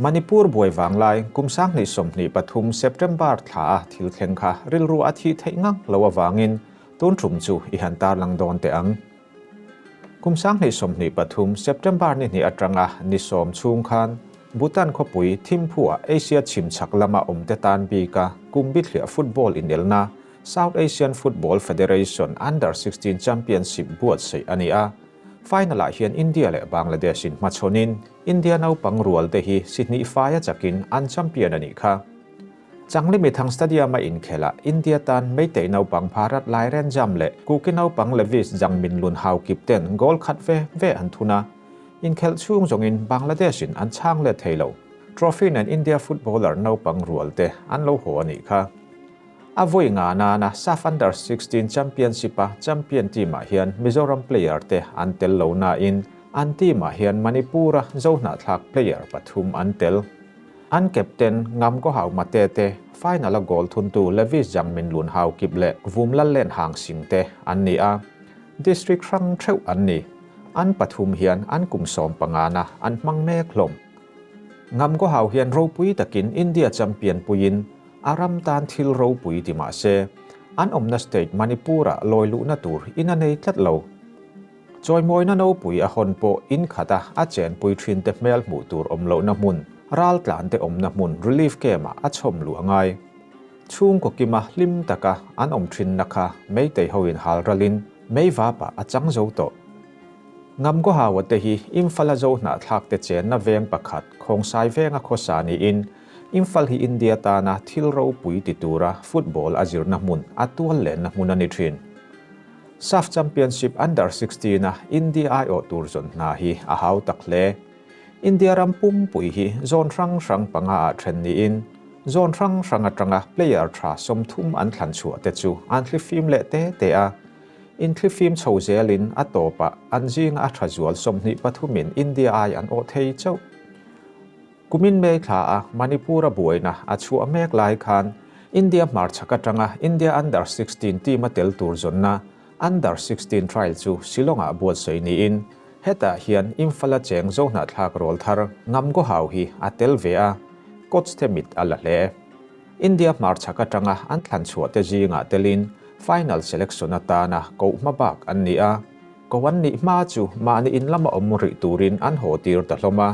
Manipur buai vanglai kum 2023 September thla a thil thleng kha rilru a thih theih ngang lo awangin tun tum chu i han tarlang dawn teh ang. Kum 2023 September ni hnih atanga ni 10 chhung khan Bhutan khawpui Thimphu-a Asia chhim chhak lama awmte tan bika kum bithliah football inelna South Asian Football Federation Under 16 Championship buatsaih a ni a. Final-ah hian India leh Bangladesh in hmachhawnin India naupang rual te hi si hnih faia chakin an champion a nih kha. Changli Mithang Stadium-a inkhelah India tan Meitei naupang Bharat Lairenjam leh Kuki naupang Levis Jangmin Lun Haokip ten goal khat ve ve an thun a. Inkhelh chhung zawngin Bangladesh in an chhang let thei lo. Trophy nen India footballer naupang rual te an lo haw a nih kha. A vawi nga nana SAFF Under 16 Championship-a champion team-ah hian Mizoram player te an tel lo nain an team-ah hian Manipur-a Zohnahthlak player pathum an tel. An captain Ngam Gohau Mate te, final-a goal thuntu Levis Jangmin Lun Haokip leh Vum Lallen Hang Sing te an ni a. District hrang theuh an ni. An pathum hian an kum 15na an hmang mek hlawm. Ngam Gohau hian ropui takin India champion puiin a ram tan thil ropui ti mah se, an awmna state Manipur-ah lawi luhna tur in a nei tlat lo. Chawimawina nopui a hawn pawh in khata a chenpui thin te hmel hmuh tur awm lohna hmun, ral tlan te awmna hmun relief camp-ah a chhawm luh a ngai. Chhungkaw kima hlim taka an awm thinna kha Meitei hoin hal ralin mei vapah a chang zo tawh. Ngam Gohawa te hi Imphal-a Zohnahthlak te chenna veng pakhat Khawngsai venga khawsa niin Imphal hi India tana thil ropui ti tura football a zirna hmun a tual lenna hmun a ni thin. SAFF Championship Under 16 a India aiawh tur zawn hna hi a hau tak hle. India ram pumpui hi zone hrang hrang panga ah then niin zone hrang hrang atanga player tha 30 an thlan chhuah te chu an thlifim leh te te a. In thlifim chho zelin a tawpah an zinga a tha zual 23 in India ai an awh thei chauh. Kumin May thla a Manipur-a buaina a chhuah mek lai khan India hmarchhak atanga India Under 16 team a tel tur zawnna Under 16 trial chu Shillong-ah buatsaih niin hetah hian Imphal-a cheng Zohnahthlak rawl thar Ngam Gohau hi a tel ve a, coach te mit a la hle. India hmarchhak atanga an thlan chhuah te zingah telin final selection atana koh hma bak an ni a, ko an nih hma chu mahni in lama awm rih turin an haw tir ta hlawm a.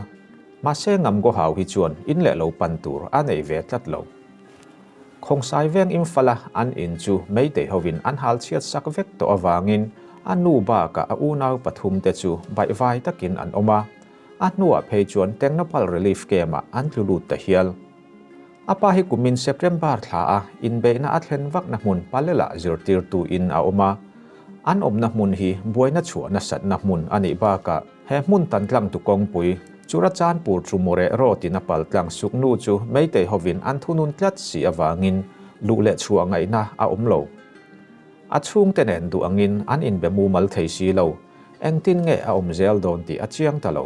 Mahse Ngam Gohau hi chuan in leh lo pan tur a nei ve tlat lo. Khawngsai veng Imphal-a an in chu Meitei hovin an hal chhiat sak vek tawh avangin a nu bakah a unau pathum te chu baihvai takin an awm a, a hnuah phei chuan Tengnoupal Relief Camp-ah an tlu lut ta hial. A pa hi kumin September thla a inbeihna a thlen vakna hmun Palela zirtirtu in a awm a, an awmna hmun hi buaina chhuah nasatna hmun a nih bakah he hmun tan tlang tu kawngpui Churachandpur chu Moreh Road in a pal tlang suknu chu Meitei hovin an thunun tlat si avangin luh leh chhuah ngaihna a awm lo. A chhungte nen duh angin an inbe mumal thei si lo, engtin nge a awm zel dawn tih a chiang ta lo.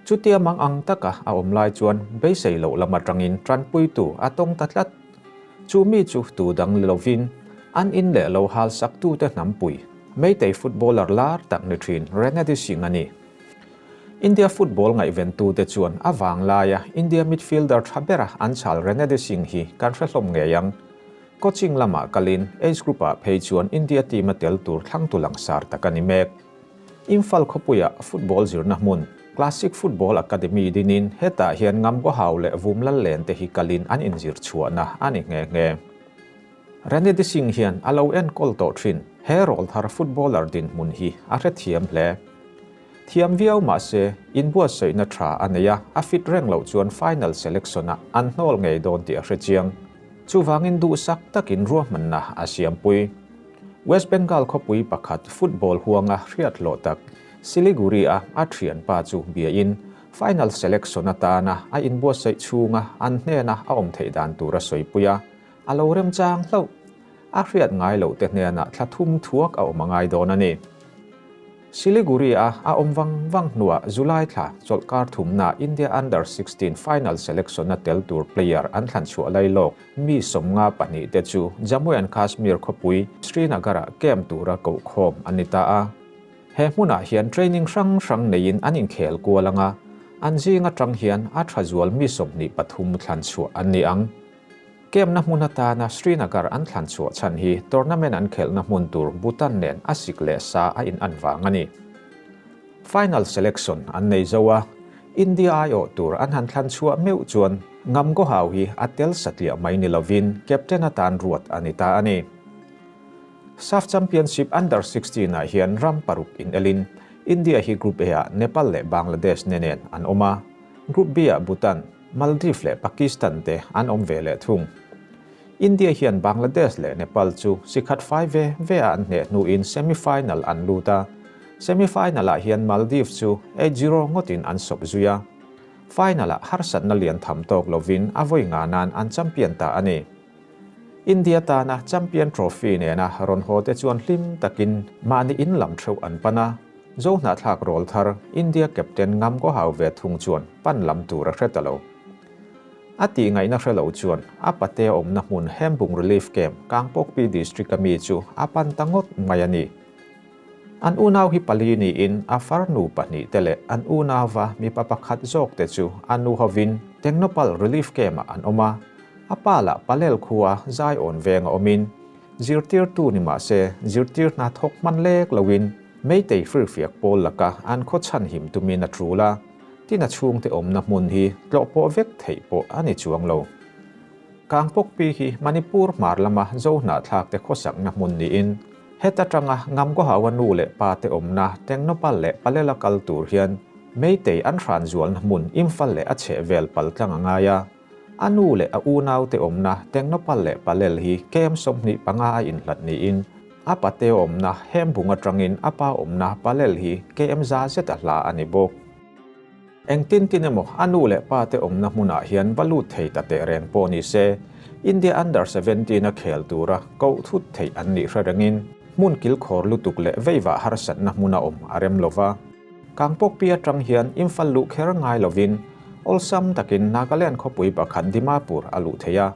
Chutia mang ang taka a awm lai chuan beisei loh lam atangin tanpuitu a tawng ta tlat. Chu mi chu tu dang ni lovin an in leh lo hal sak tute hnampui Meitei footballer lar tak ni thin Renedy Singh a ni. India football ngaihventute chuan a vang laia India midfielder tha bera an chhal Renedy Singh hi kan hre hlawm ngei ang. Coaching lamah kalin age group-ah phei chuan India team a tel tur thlangtu langsar tak a ni mek. Imphal khawpuia football zirna hmun, Classic Football Academy dinin hetah hian Ngam Gohau leh Vum Lallen te hi kalin an inzir chhuahna a ni nghe nghe. Renedy Singh hian a lo enkawl tawh thin. He rawl thar footballer dinhmun hi a hrethiam hle. Thiam viau mah se, inbuatsaihna tha a nei a, a fit reng loh chuan final selection-ah an hnawl ngei dawn tih a hre chiang. Chuvangin duhsak takin ruahmanna a siampui. West Bengal khawpui pakhat football huanga hriat hlawh tak Siliguri-a a thianpa chu biain final selection atana a inbuatsaih chhunga an hnena a awm theih dan tur a sawipui a, a lo remchang hlauh. A hriat ngai loh te hnenah thla thum thuak a awm a ngai dawn a ni. Siliguri-a a awm vang vang hnuah July thla chawlhkar thumna India Under 16 final selection-a tel tur player an thlan chhuah lai lawk mi 52 te chu Jammu and Kashmir khawpui Srinagar-ah camp tura koh khawm an ni ta a. He hmunah hian training hrang hrang neiin an inkhel kual anga. An zing atang hian a tha zual mi 23 thlan chhuah an ni ang. Camp na hmun atana Srinagar an thlan chhuah chhan hi tournament an khelhna hmun tur Bhutan nen a sik leh sa a in an vang a ni. Final selection an nei zo a, India aiawh tur an han thlan chhuah meuh chuan Ngamgohau hi a tel satliah mai ni lovin captain atan ruat a ni ta a ni. SAFF Championship Under 16 ah hian ram paruk inelin India hi Group A ah Nepal leh Bangladesh ne nen an awm a, Group B ah Bhutan, Maldives leh Pakistan te an awm ve leh thung. India hian Bangladesh leh Nepal chu sikhat fai ve ve a an hneh hnuin semi-final an lut a, semi-final ah hian Maldives chu 8-0 ngawtin an sawp zui a, final ah harsatna lian tham tawk lovin a vawi nga nan an champion ta a ni. India tana Champion Trophy nena rawn haw te chuan hlim takin mahni in lam theuh an pan a, Zo hnahthlak rawl thar India captain ngam kaw hau ve thung chuan pan lam tur a hre ta lo. A tih ngaihna hre lo chuan a pate awmna hmun Hembung Relief Camp, Kangpokpi District a mi chu a pan ta ngawt mai a ni. An unau hi pali niin a farnu pahnih te leh an unauva mipa pakhat zawk te chu a nu hovin Tengnoupal Relief Camp-ah an awm a, a pa lah Palel khua Zaiawn venga awmin zirtirtu ni mah se zirtir hna thawk hman lek loin Meitei firfiak pawl laka an khaw chhanhim tumin a tul a, tin a chhungte awmna hmun hi tlawh pawh vek theih pawh a ni chuang lo. Kangpokpi hi Manipur hmar lama Zo hnahthlakte khawsakna hmun niin Heta tanga Ngamgohawa nu leh pa te awmna Tengnoupal leh Palela kal tur hian Meitei an hran zualna hmun Imphal leh a chheh vel pal tlang a ngai a. A nu leh a unau te awmna Tengnoupal leh Palel hi KM 25 a inhlat niin a pate awmna Hembung atangin a pa awmna Palel hi KM za zet a hla a ni bawk. Engtin tin emaw a nu leh pa te awmna hmunah hian va lut thei ta teh reng pawh ni se, India Under 17 a khel tura koh thut theih an nih hre rengin hmun kilkhawr lutuk leh veivah harsatna hmuna awm a rem lo va. Kangpokpi atang hian Imphal luh kher ngai lovin awlsam takin Nagaland khawpui pakhat Dimapur a luh thei a.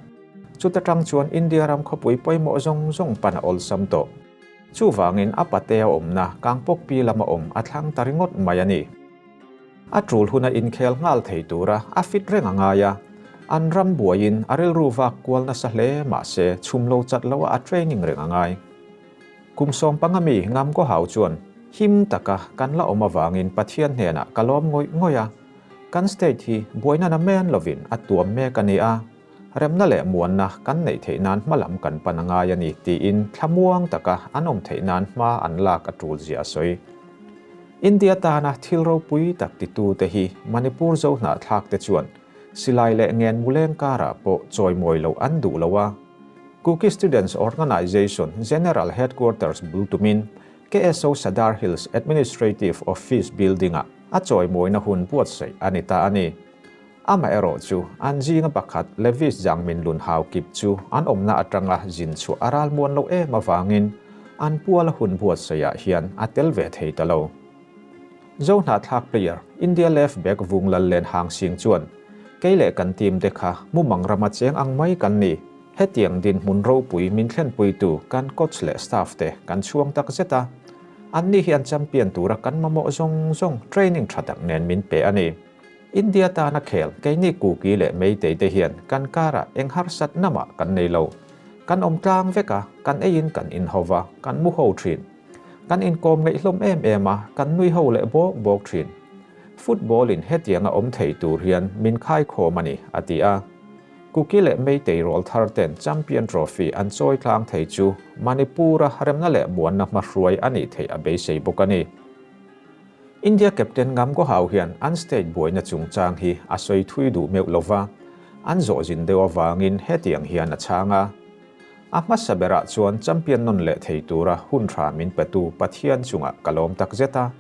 Chuta tang chuan India ram khawpui pawimawh zawng zawng pan a awlsam tawh. Chuvangin a patea awmna Kangpokpi lama awm a thlang ta ringawt mai a ni. A tul huna inkhel nghal thei tura a fit reng a ngai a, an ram buaiin a rilru vak kual nasa hle mahse chhum lo chat loa a training reng a ngai. Kum 15 mi Ngam Kaw Hau chuan him taka kan la awm avangin Pathian hnenah ka lawm ngawih ngawih a, kan state hi buaina na men lovin a tuam mek a ni a, remna leh muanna kan neih theih nan hma lam kan pan a ngai a ni tiin thlamuang taka an awm theih nan hma an lak a tul zia a sawi. India tana thil ropui tak titute hi Manipur zo hnahthlak te chuan silai leh ngen muleng karah pawh chawimawi loh an duh lo a. Kuki Students Organisation General Headquarters bul tumin KSO Sadar Hills Administrative Office Building-ah a chawimawina hun buatsaih a ni ta a ni. Amaherawh chu an zinga pakhat Levis Jangmin Lun Hau Kip chu an awmna atanga zin chhuah a ral muan lo em avangin an puala hun buatsaihah hian a tel ve thei ta lo. Zo hnahthlak player India left back Vung Lal Len Hang Sing chuan, Kei leh kan team te kha mumang rama cheng ang mai kan ni. Hetiang dinhmun ropui min thlenpuitu kan coach leh staff te kan chhuang tak zet a. Anni hian champion tura kan mamawh zawng zawng training tha tak nen min pe a ni. India tana khel keini Kuki leh Meitei te hian kan karah eng harsat namah kan nei lo. Kan awm tlang vek a, kan eiin kan inho va, kan mu ho thin. Kan inkawm ngaih hlawm em em a, kan nui ho leh bawk bawk thin. Football in hetiang a awm thei tur hian min khaikhawm a ni, a ti a. Kuki leh Meitei rawl thar ten Champion Trophy an chawi tlang thei chu Manipur-a remna leh muanna hmahruai a nih theih a beisei bawk a ni. India captain Ngam Gohau hian an state buaina chungchang hi a sawi thui duh meuh lova, an zawh zin deuh avangin hetiang hian a chhang a. A hmasa berah chuan champion nawn leh thei tura hun tha min petu Pathian chungah ka lawm takzet a.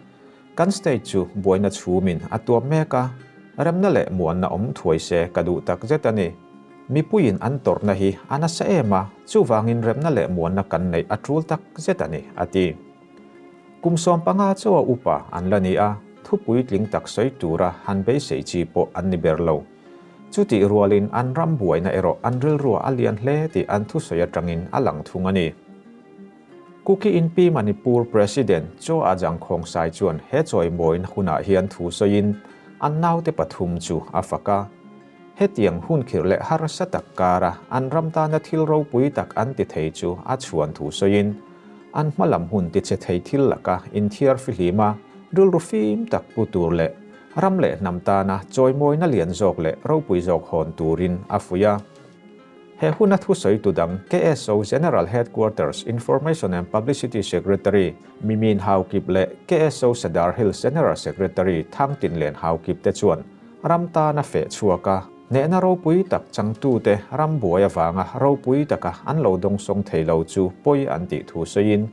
Kan state chu buaina chhumin a tuam mek a, remna leh muanna awm thuai se ka duh takzet a ni. Mipuiin an tawrhna hi a nasa em a, chuvangin remna leh muanna kan neih a tul takzet a ni, a ti. Kum 15 chaw a upa an la ni a, thu puitling tak sawi tura han beisei chi pawh an ni ber lo. Chutih rualin an ram buaina erawh an rilruah a lian hle tih an thusawi atangin a lang thung a ni. Kuki Inpi Manipur President Chaw Ajang Khongsai chuan he chawimawiin hunah hian thu sawiin an naute pathum chu a fak a. Hetiang hun khirh leh harsa tak kara an ram tana thil ropui tak an ti thei chu a chhuan thu sawiin, an hma lam hun tichhe thei thil laka inthiar fihlim a, rilru fim tak pu tur leh ram leh hnam tana chawimawina lian zawk leh ropui zawk hawn turin a fuih a. He huna thusawitu dang KSO General Headquarters Information and Publicity Secretary Mimin Haokip leh KSO Sadar Hills General Secretary Thangtinlen Haokip te chuan ram tana feh chhuak a, hnehna ropui tak changtute ram buai avanga ropui taka an lo dawngsawng thei lo chu pawi an tih thu sawiin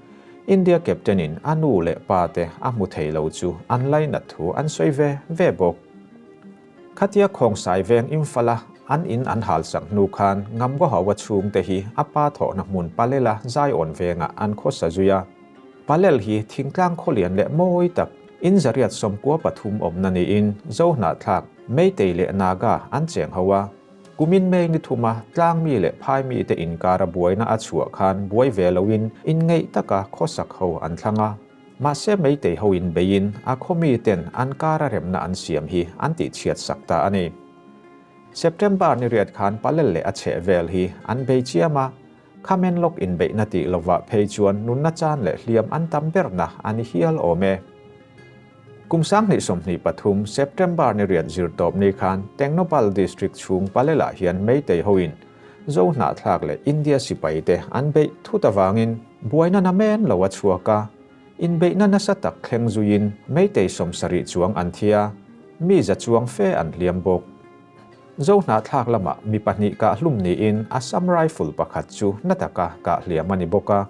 India Captain in a nu leh pa te a hmu thei lo chu an lainat thu an sawi ve ve bawk. Khatia Khawngsai veng Imphal-a an in an halsak hnu khan Ngamgohawa chhungte hi a pa thawhna hmun Palel-a Zion vengah an khawsa zui a. Palel hi thingtlang khawlian leh mawi tak, in zariat 13 awmna niin Zohnahthlak, Meitei leh Naga an cheng ho a. Kumin May ni thuma tlangmi leh phaimi te inkara buaina a chhuah khan buai ve loin inngeih taka khawsak ho an thlang a. Mahse Meitei ho in beiin a khawmi ten an kara remna an siam hi an tihchhiat sak ta a ni. September ni riat khan Palel leh a chheh vel hi an bei chiam a, Khamen lawk inbeihna tih lovah phei chuan nunna chan leh hliam an tam berna a ni hial awm e. Kum 2023 September ni riat zir tawp ni khan Tengnoupal District chhung Palelah hian Meitei hoin Zo hnahthlak leh India sipai te an beih thut avangin buaina namen lo a chhuak a, inbeihna nasa tak thleng zuiin Meitei 70 chuang an thi a, mi za chuang fe an hliam bawk. Zo hnahthlak lamah mi pahnih kah hlum niin Assam Rifle pakhat chu na taka kah hliam a ni bawk a,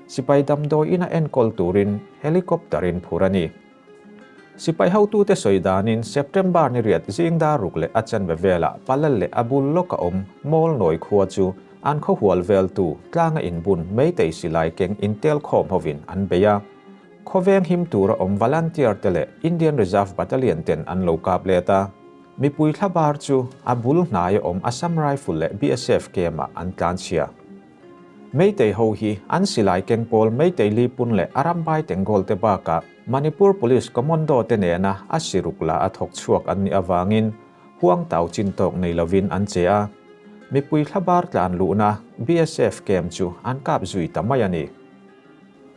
sipai damdawi ina enkawl turin helicopter in phur a ni. Sipai hotute sawi danin September ni riat zing dar ruk leh a chanve velah Palal leh a bul lawka awm Mawl Nawi khua chu an khawhual veltu tlanga inbun Meitei silai keng intel khawm hovin an bei a. Khawveng him tura awm volunteer te leh Indian Reserve Battalion ten an lo kap let a. Mipui thlabar chu a bul hnaia awm Assam Rifle leh BSF camp-ah an tlanchhia. Meitei ho hi an silai keng pawl Meitei Lipun leh Arambai Tenggol te bakah Manipur Police Commando te nena a siruk la a thawk chhuak an nih avangin huang tau chin tawk nei lovin an che a. Mipui thlabar tlan luhna BSF camp chu an kap zui ta mai a ni.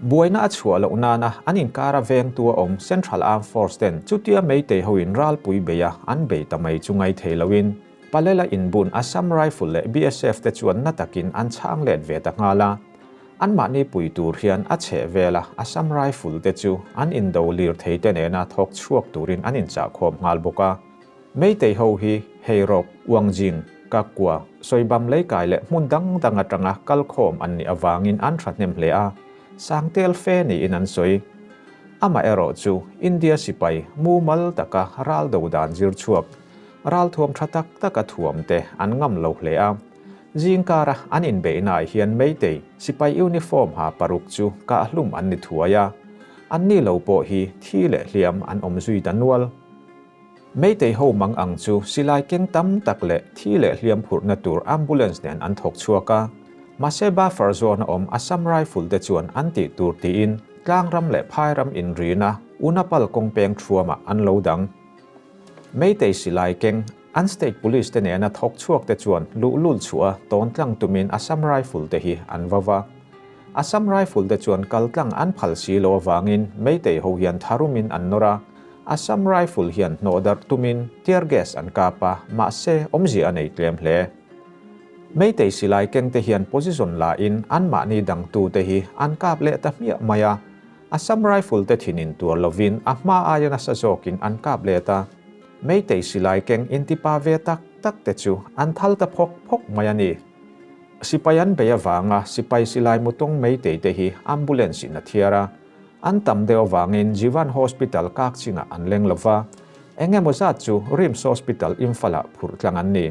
Buaina a chhuah loh nana an inkara vengtu a awm Central Armed Force ten chutia Meitei hoin ralpui bei a an bei ta mai chu ngai thei loin Palela inbun Assam Rifle leh BSF te chuan na takin an chhang let ve ta nghal a. Anmahni pui tur hian a chheh vel a Assam Rifle te chu an indo lir thei te nena thawk chhuak turin an inchahkhawm nghal bawk a. Meitei ho hi Heirok, Uangjing, Kakua, Sawibam leikai leh hmun dang dang atanga kalkhawm an nih avangin an thahnem hle a, Sangtel fe niin an sawi. Amaherawh chu India sipai mumal taka ral do dan zir chhuak, ralthuam tha tak taka thuam te an ngam lo hle a. Zingkara an inbeihnaah hian Meitei sipai uniform ha paruk chu kahhlum an ni thuai a, anni lo pawh hi thi leh hliam an awm zui ta nual. Meitei ho mang ang chu silai keng tam tak leh thi leh hliam phurhna tur ambulance nen an thawk chhuak a. Mahse buffer zone a awm Assam Rifle te chuan an tih tur tiin tlangram leh phairam inrina Unapal kawngpeng thuamah an lo dang. Meitei silai keng an state police te nena thawk chhuak te chuan luhlul chhuah a tawn tlang tumin Assam Rifle te hi an va va. Assam Rifle te chuan kal tlang an phal si lo avangin Meitei ho hian tharumin an nawr a, Assam Rifle hian hnawh darh tumin tear gas an kap a, mahse awmzia a nei tlem hle. Meitei silai keng te hian position la in anmahni dangtu te hi an kap leh ta hmiah mai a, Assam Rifle te thinin tuar lovin a hma aia nasa zawkin an kap let a. Meitei silai keng intipa ve tak tak te chu an thal ta phawk phawk mai a ni. Sipai an bei avanga sipai silai mutawng Meitei te hi ambulance in a thiar a, an tam deuh avangin Jivan Hospital kak chingah an leng lova, eng emaw zat chu RIMS Hospital Imphal-ah phurh tlang an ni.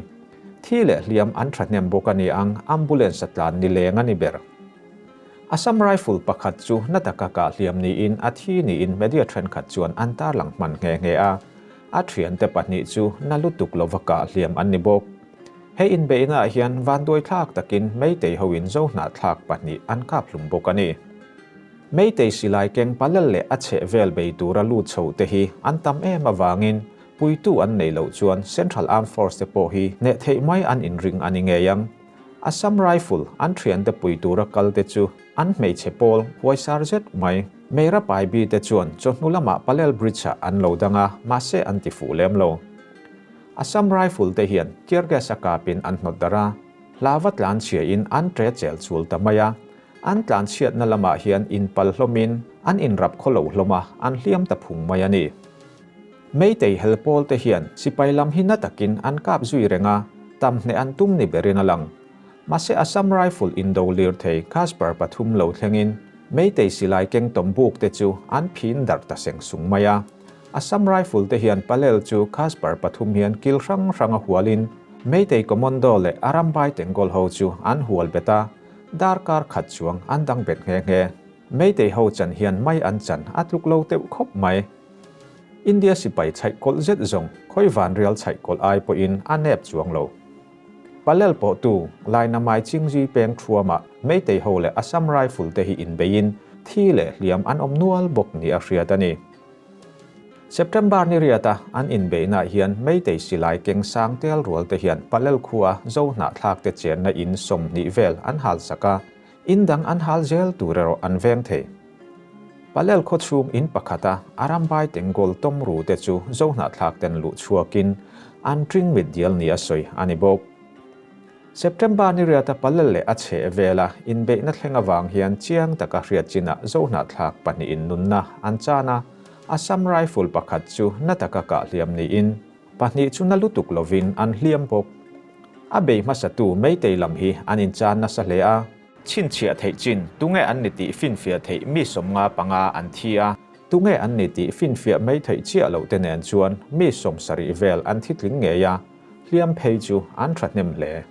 Thi leh hliam an thahnem bawk a ni ang, ambulance a tlan ni leng a ni ber. Assam Rifle pakhat chu na taka kah hliam niin a thi niin media thenkhat chuan an tarlang hman nghe nghe a, a thiante pahnih chu na lutuk lova kah hliam an ni bawk. He inbeihnaah hian vanduai thlak takin Meitei hoin zo hnahthlak pahnih an kap hlum bawk a ni. Meitei silai keng palal leh a chheh vel bei tura lut chho te hi an tam em avangin Puitu an neih loh chuan Central Armed Force te pawh hi hneh theih mai an inring a ni ngei ang. Assam Rifle an thiante pui tura kal te chu an hmeichhe pawl huaisar zet mai. Meira Paibi te chuan chawhnu lamah Palel Bridge-ah an lo dang a, mahse an ti fuh lem lo. Assam Rifle te hian tear gas a kapin an hnawt darh a, hlava tlan chhiain an tre chel chul ta mai a. An tlan chhiatna lamah hian inpal hlawmin an inrap khaw lo hlawm a, an hliam ta phung mai a ni. Meitei hel pawl te hian sipai lam hi na takin an kap zui reng a, tam hneh an tum ni berin a lang. Mahse Assam Rifle indo lirthei Casper pathum lo thlengin Meitei silai keng tawm buk te chu an phin darh ta seng sung mai a. Assam Rifle te hian Palel chu Casper pathum hian kil hrang hrang a hualin Meitei Commando leh Arambai Tengol ho chu an hual bet a, darkar khat chuang an dang bet nghe nghe. Meitei ho chan hian mai an chan a tluk lo teuh khawp mai. India sipai chhaih kawlh zet zawng khawi vanrial chhaih kawlh ai pawhin a nep chuang lo. Palel pawhtu Lainamai Chingzui peng thuamah Meitei ho leh Assam Rifle te hi inbeiin thi leh hliam an awm nual bawk ni a hriat a ni. September ni riata an inbeihnaah hian Meitei silai keng sang tel rual te hian Palel khua Zohnahthlak te chenna in 20 vel an halsak a, in dang an hal zel tur erawh an veng thei. Palel khawchhung in pakhata Arambai Tengol tawm ru te chu Zohnahthlak ten luh chhuakin an ṭing mit dial ni a sawi a ni bawk. September ni riata Palel leh a chheh vela inbeihna thleng avang hian chiang taka hriat chinah Zohnahthlak pahnihin nunna an chan a, Assam Rifle pakhat chu na taka kah hliam niin pahnih chu na lutuk lovin an hliam bawk. A bei hmasatu Meitei lam hi an inchan nasa hle a. Chhinchhiah theih chin, tunge an ni tih finfiah theih mi 55 an thi a. Tunge an ni tih finfiah mai theih chiah loh te nen chuan mi 70 vel an thi tling ngei a, hliam phei chu an thahnem hle.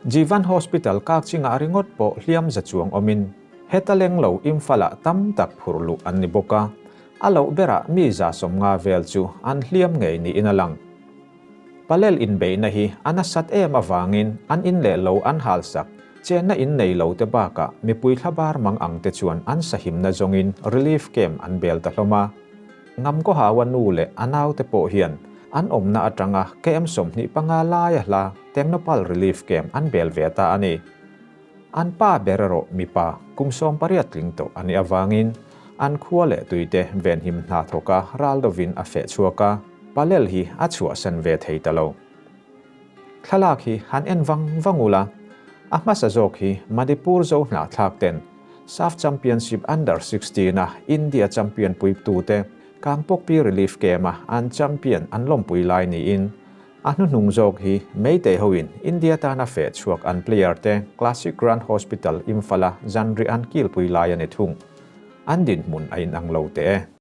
Jeevan Hospital kak chingah ringawt pawh hliam za chuang awmin heta leng lo Imphal-ah tam tak phurh luh an ni bawk a, a loh berah mi 150 vel chu an hliam ngei niin a lang. Palel inbeihna hi a nasat em avangin an in leh lo an halsak, chenna in nei lo te bakah mipui thlabar mang ang te chuan an sahimna zawngin relief camp an bel ta hlawm a. Ngamkawhaua nu leh a naute pawh hian an awmna atanga KM 25 laia hla Tengnoupal relief camp an bel ve ta a ni. An pa ber erawh mipa kum 18 tling tawh a nih avangin an khua leh tuite venhim hna thawka ral dovin a feh chhuak a, Palel hi a chhuahsan ve thei ta lo. Thlalak hi han en vang vang ula, a hmasa zawk hi Manipur zo hnahthlak ten SAF Championship Under 16 a India champion puiptute Kangpokpi Relief Camp-a an champion an lawmpui lai niin A hnuhnung zawk hi Meitei hoin India tana feh chhuak an player te Classic Grand Hospital Imphal-a zanri an kilpui lai a ni thung. An dinhmun a inang lo teh e.